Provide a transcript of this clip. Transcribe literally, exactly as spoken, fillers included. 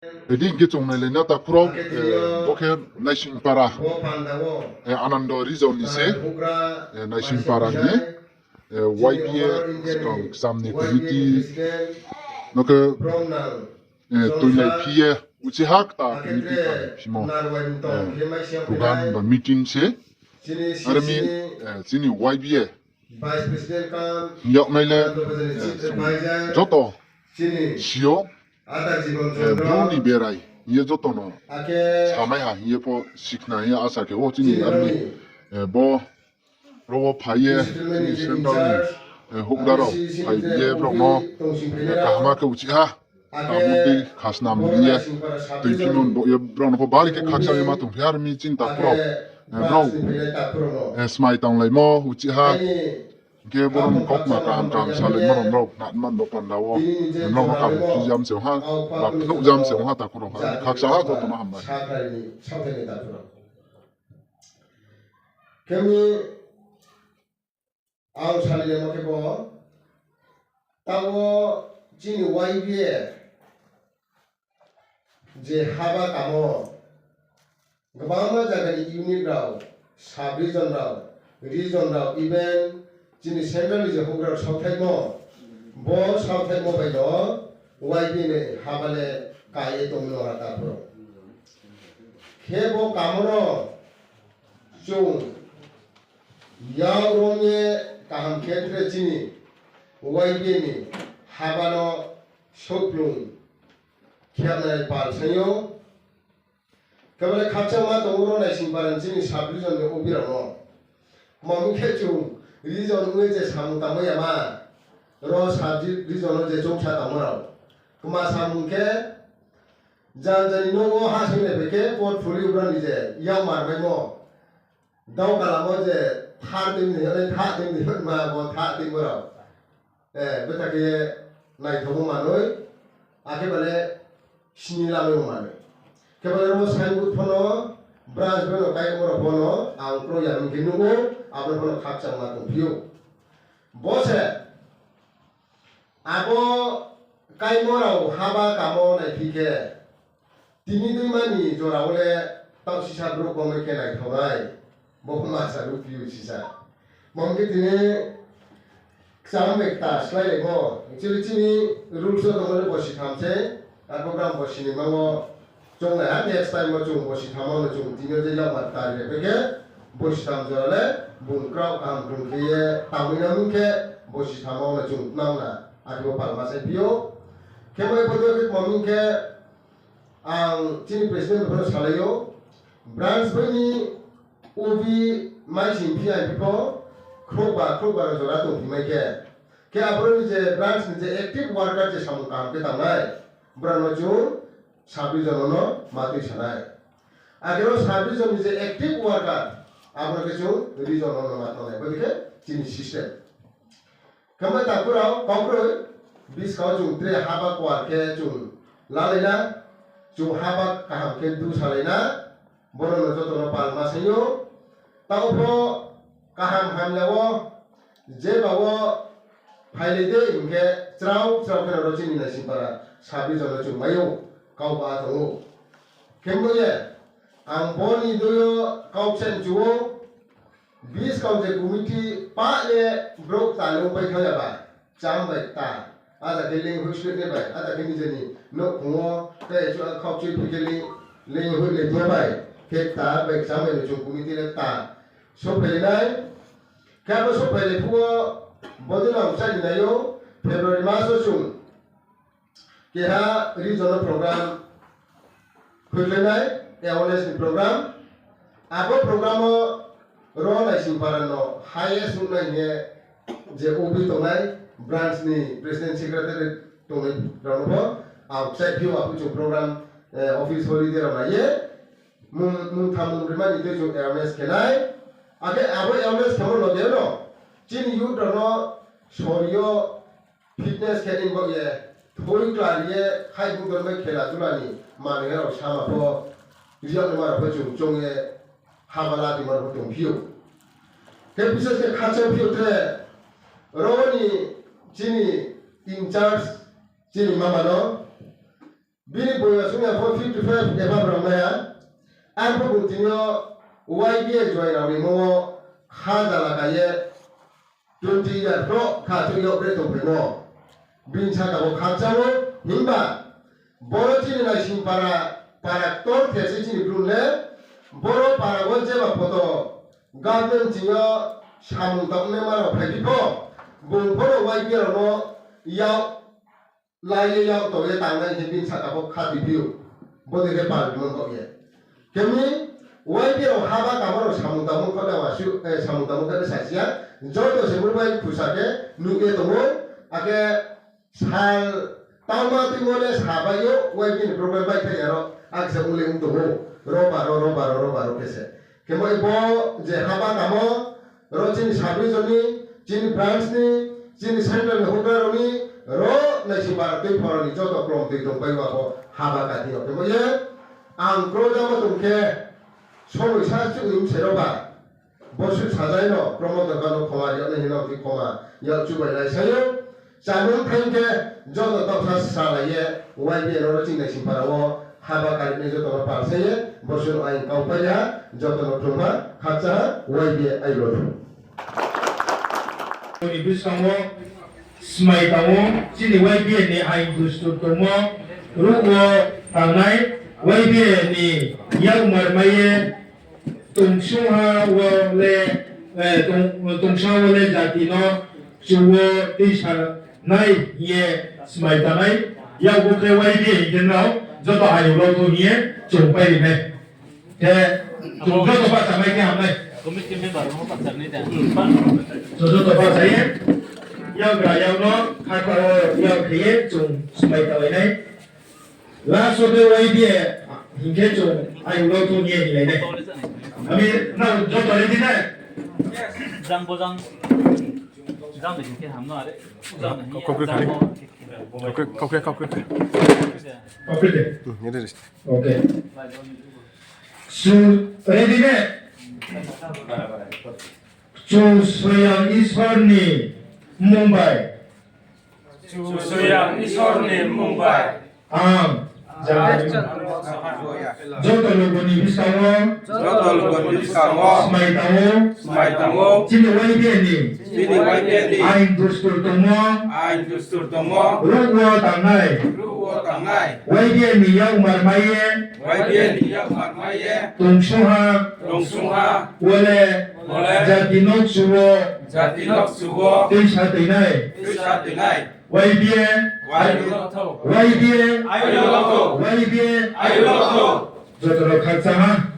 Edi hing khe chung nailai na takhu rao, bo khe Naisingpara, Anando region ni se, Naisingpara ni, Y B A skang kcham ni committee no khe, tuinai phi ye uchih ha kta committee kari phimo, program ba meeting se. Are mi, chini Y B A hing yagnai le, joto si ou, Bru ni berai hing ye joto no samai ha hing ye pho sikhna hing ye asa khe ou chini are mi, bo ro wo phai ye chini central ni houhgra rao phai ye brao no kaham khe uchih ha, abo dei khasnam hing ye tuiphimo bo ye brao no pho bari khe khakchang ye ma tongphi ha. Are mi chini takhu rao, brao smai tanglaimo uchih ha, hing khe brao ni kaukma kaham kaham salaimo rao brao na man bo panda wo, brao no kaham phijam se ong ha, ba phnuhjam se ong ha takhu rao, khakchang ha joto no hambai. Khe mi ang salai naimo khe bo, taoh wo chini Y B A je haba kamo, gbangma zaga ni unit rao, sub region rao, region rao, even chini central ni je houhgra rao saothaimo, bo saothaimo bai no Y B A ni haba le ka ye tongmo no rata phuro. Khe bo kamo no chung yak rom ye kaham khe tre chini Y B A ni haba no souhplung khe nai pal saing ou. Khe bo le khakchangma tong ou ro Naisingpara ni chini sub region ni O B rao no. Kma mi khe chung region ong ye je samung tangmai ya ma, ro sub region wo je choungsa tangmo rao. Kma samung khe janja ni nouh wo ha sing nai phai khe portfolio brao ni je yak marmaimo. Dao kalamo je thar tui ni hing ye, thar tui ni hing ma bo thar tuimo rao. Beta khe naithaomo manoi, akhe ba le sini lamai manoi. Khe ba le ro signboard pho no, branch bai no kaimo rao pho no, ang kro ya hing khe nuh ou, abo pho no khakchangma tongphi ou. Bo se, abo kaimo rao haba kamo naiphi khe, tini tuima ni jora wo le taoh sisa brouh bangmai khe naithao nai, bo pho ma sa ruh phi ou sisa. Mom khe tini kcham bai kta sláilaimo, actually chini rules wo tongmo le bosi tham se, arphuh brang bosi ni ma wo chounglai ha, next time wo chung bosi tham wo no chung tini yo je yakmar kta ri ri phai khe, bosi tham jora le bung kraoh kaham krung khe ye tangmai nang khe, bosi tham wo no chung tnang na, akhe bo palma saiphi ou. Khe bo pho khe tma mi khe, ang chini president pho no salai ou, branch bai ni O B mai sing phi ang phi pho, khrouhba khrouhba rao jora tongphi mai khe, khe aboro ni je branch ni je active worker je samung kaham khe tangnai, brao no chung sub region no ma tui sa nai. Akhe ro sub region ni je active worker, abo no khe chung region no ma tang nai, bo ni khe chini system. Khe mai takhu rao, kaukroi, buskang wo chung tre haba kuar khe chung lalai na, chung haba kaham khe du salai na, boro no joto no palma saing ou. Taoh pho kaham hamya wo, jeba wo phailai dei hing khe, chrao chrao khe no ro chini Naisingpara sub region no chung mai ou, kau ba tong ou. Khe bo ye, ang bo ni dui yo kau kchen chu ou, buskang je committee pah le brouh kta le ongpai thanng ya ba, kcham bai kta, ada khe leing hoih sleh nai bai, ada khe nije ni nouhkhong wo, tei chu khaukchui phi khe leing, leing hoih le tong bai, khe kta bai kcham bai no chung committee le kta souhphailai nai. Khe abo souhphailai phuh wo, bodei no ang chari nai ou, February mas wo chung keha region wo program khuikhlai nai, awareness ni program. Abo program wo ro Naisingpara no highest nuhnai hing ye je O B tongnai, branch ni president secretary tongnai rao no pho, ang kchaih phi ou aphuh chung program, office holiday rao nai ye, mungtham mungbrima ni tei chung awareness khe nai. Akhe abo awareness khemo loge no, chini youth rao no sori yo fitness khe ni baoh ye, thoi klari ye, khai bukdon bai khela dula ni manoi rao sama pho, ri yag naima rao pho chung choung ye, haba la tongma rao pho tongphi ou. Khe bises khe khakchang phi ou tre, ro ni chini in charge, chini mama no, Bini boyos ong ya pho fifty five eba brao mai ha. Arphuh bung tini yo Y B A join rao ni mung wo kha jala ka ye twenty year pho kha chung yag bre tongphaimo. Bini saka wo khakchang ou, himba boro chini Naising para, para ktor khe se chini Bru le, boro para wo jeba poto government ching yo samung tang nai ma rao phaiphi pho, bung pho no Y B A rao no yak lai ye yak tong ye tangnai hing bini saka pho kha tuiphi ou. Bodei khe pal mung kau ye. Khe mi Y B A rao haba kamo rao samung tangmo kho le wasuh, eh, samung tangmo khe le saisi ya. Joto se mobile khusa khe nuh ye tong ou. Akhe sal tangma tuimo le sa bai ou, Y B A ni program bai khe ya rao. Akhe se ong le ong tong ou. Roba ro, roba ro, roba ro khe se. Khe bo, bo je haba kamo, ro chini sub region ni, chini branch ni, chini central ni houhgra rao ni, ro Naising para tui phora ni joto klom tui tong pai wa pho haba ka thing yo. Khe bo ye, ang kro jamo tong khe, somoi sa chuh ni bse roba, bosuh sajai no, promo dokan no khoma ri yag nai hing no, khe khoma yag chuh bai lai sai ou. Chámung phaing khe joto taohsa salai ye, Y B A no ro chini Naising para wo haba kari nai joto no pal sai ye, bosuh no aing kau pai ha, joto no khlum ha, khakchang ha, Y B A ailo thu. Ni buskang wo smai tang ou, chini Y B A ni aing dustur tongmo, ruh wo tangnai, Y B A ni yakmar mai ye, tongsungha wo le, eh, tong-, tongsungha wo le jati no kchu wo tuisa nai hing ye smai tangnai, yakgu khe Y B A hing khe nrao joto aing lau thou hing ye chung pai ri nai. Khe chung joto bahcha mai khe ham nai. Chung joto bahcha ye, yakgra yak no khakhla wo yak khe ye chung smai tanglai nai. Last wo khe Y B A hing khe chung aing lau thou hing ye hinglai nai. Ami nrao joto ready nai? Jang bo jang, jang de hing khe ham no are. Jang de hing ye, jang bo. Kaukre, kaukre, kaukre. Kaukre de. Hmm, ready. Okay. Chung ready ne? Kchusoyang Isor ni mmung bai. Kchusoyang Isor ni mmung bai. Ang, joto lugu ni buskang wo. Joto lugu ni buskang wo. Smai tang ou. Smai tang ou. Chini Y B A ni. Chini Y B A ni. Aing dustur tongmo. Aing dustur tongmo. Ruh wo tangnai. Ruh wo tangnai. Y B A ni yakmar mai ye. Y B A ni yakmar mai ye. Tongsungha. Tongsungha. Wo le. Wo le. Jati no kchu wo. Jati no kchu wo. Tuisa tuinai. Tuisa tuinai. Y B A, Y B A, aing lau thou. Y B A, aing lau thou. Joto rao khakchang ha.